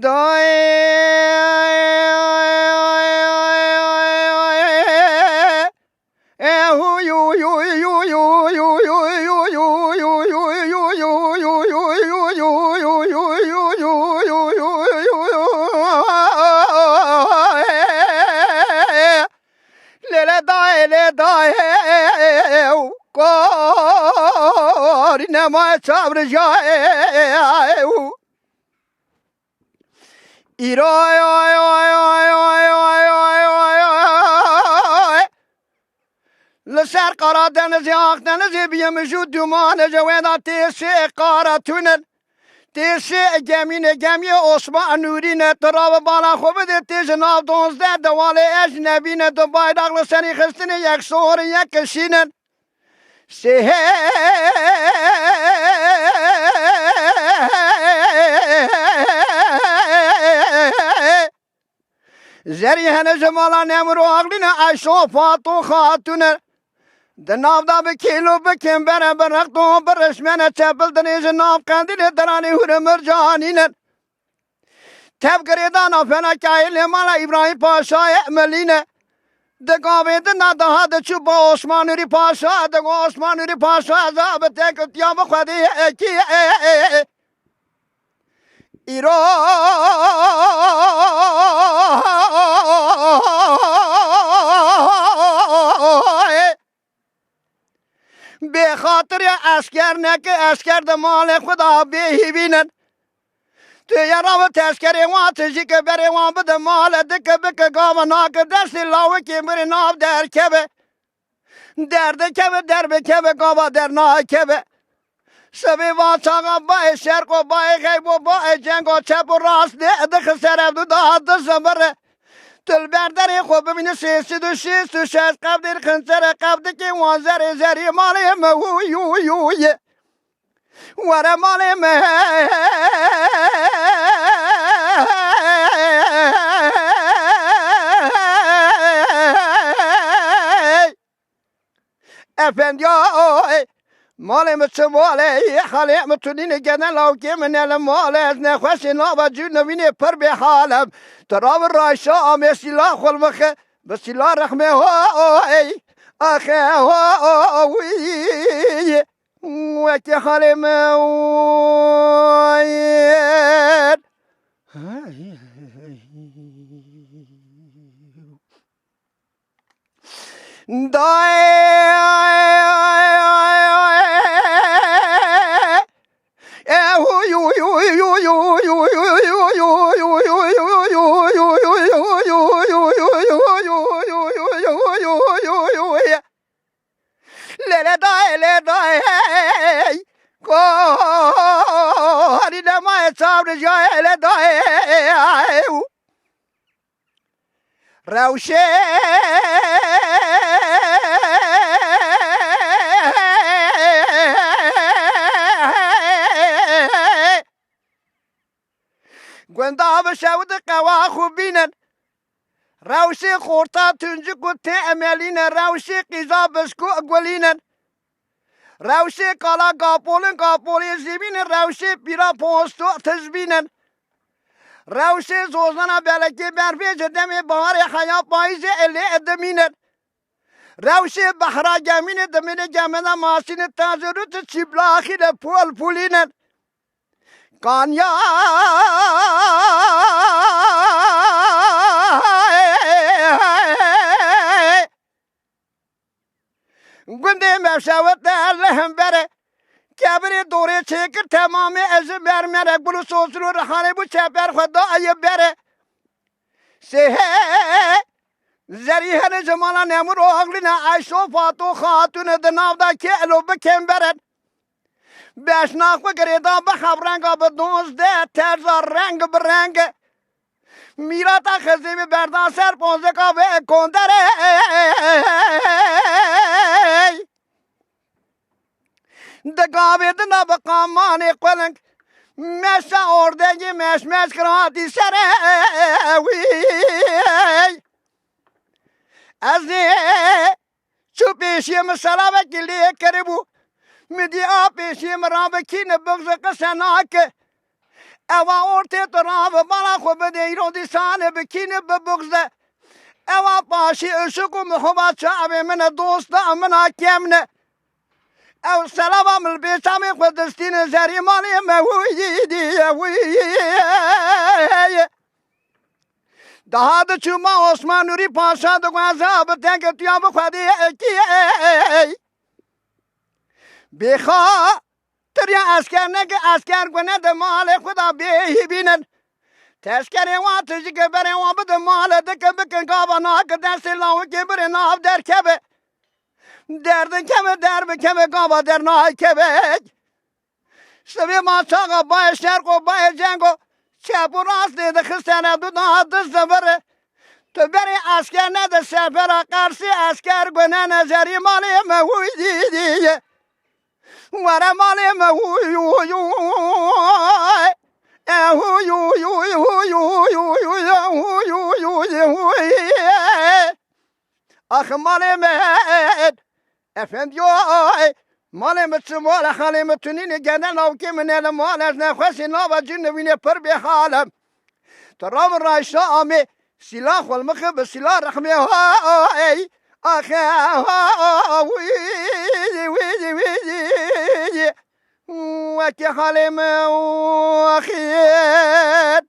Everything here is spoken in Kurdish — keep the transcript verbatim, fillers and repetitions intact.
Dayê. Lê lê dayê, lê dayê, û karî nemaye çavrijayê, û îro, ay, ay, ay. Li ser Qaradenizê, Akdenizê biyê min jû dûmane, ji wê de tê sê qara tune. Tê sê gemî ne, gemiyê Osman Nûrî ne, tu rabe bala xwe bide, tê ji nav dozdeh de walê ecnebî ne, tu bayraq li serî xistine, yek sor in, yek kişîn in. Sê zerî hene ji mala Nemir û Aqlî ne, Ayşe û Fato Xatûn e. Di nav de bi kêlo, bi kêmbere, bi rexto, bi rişmene, çepil dirêj in, nav qendîlê, deranê hûr û mircanîn in. Tev girêdana felekayê lê mala Îbrahîm Paşayê Emelî ne. Di gavê din de daha diçû ba Osman Nûrî Paşa, di Osman Nûrî Paşa, ez a bi tek tiya bi xwedî yekî. Îro bê xatirê esker neke, esker di malê xwe de bêhîvîn in. Tu yê rabe teskerê wan, tu jî ke berê wan bide male, dike bike gava nake destê lawikê mirê nav derkeve. Derdikeve, derbikeve, gava dernakeve. Sibê van çaxa bayê şerqo, bayê xeybo, bayê cengo, çep û rast dê dixi serevdu daha dizimire. Tu li ber derê xwe bibîne sê sed û şêst û şeş qevdên xinçere, qevdikê wan zerê zerî malê me, hûy, hûy, hûy. Were malê me. Efendiya, malê min çi malê, halê min tu nîne gene lawkê min ne li malê, ez nexweşê nava cû nivînê pir bê halem. Tu rabi rayşa amê sîla xwe li min xe, bi sîla rexmê ho, ey, axe ho, wî. Wekî halê min wayên. Dayê. Lê lê dayê, lê dayê, hey. Karî nemaye çavrijayê, lê dayê. Rewşê. Gunda bi şew di qewa xwe bînin. Rewşê xorta tuncik û tê emelîne, rewşê qîza bisko gulînin. Rewşê kala gapolin, gapolê zîvînin, rewşê pîra posto tizbînin. Rewşê zozana belekê berfê ji demê baharê heya payîzê elê edimînin. Rewşê behra gemînê dimînê gemena masînê tazê rût çîplaxî de pol pulînin. Kanya. Gundê mevşewit de li hembere. Kebirê dorê çêkir temamê ez mermere. Gul û sozin û rihanê bû çeper xwe dayê bere. Sê he. Zerî here ji mala Nemir û Aglîne, Ayşo Fato Xatûne di nav de kê elo bi kêmber in. Beşna xwe girêda bi hevrenga bi dozdeh terza reng bi reng. Mîrata Xizî bi berda ser ponzeka vê konderê. Di gavê din de bi qamanê qulink, meşa ordengê meş meş kir hatî serê wî. Ez ê çû pêşiyê min selavekî lê kiribû. Min dî a pêşiyê min rabikîne bixze qise nake. Ewa ortê tu rabe bala Îro dîsanê bi kîn û bi buxz e. Ewa paşî uşik û mihuba çavê min e, dosta min a kêm ne. Ew selava min li bêçavê xwe distîne, zerî malê me wî diye wî. Daha diçû ma Osman Nûrî Paşa dixwaze bi teketiya bi xwedî ekî. Bêxa Tirya esker neke, esker ku ne di malê xwe de bêhî bînin. Teşkerê wan tijike berê wan bidin malê, dike bikin gava nake destê lawikê birê nav derkeve. Derdin keve, der bikeve, gava der nakeve. Sivê ma çaxa bayê şerq û bayê cengo, çep û rastê dixistene du daha diz zivire. Tu berê esker nede sefera Qersî, esker gune nezerî malê me wî diye. Were malê me, hûy, hûy, hûy. E, hûy, hûy, hûy, hûy, hûy, hûy, hûy, hûy, hûy, hûy, hûy. Ax malê me, efendiyo, malê me çi mala xalê me tunînê gene navkê min e li mal ez nexwesê nava cin nivînê pir bê xalem. Tu ravin rayşa amê, sîla xwe li mixi bi sîla rexmê, hey, axe, ha, wî, wî, wî, wî, wekî halê min, axir.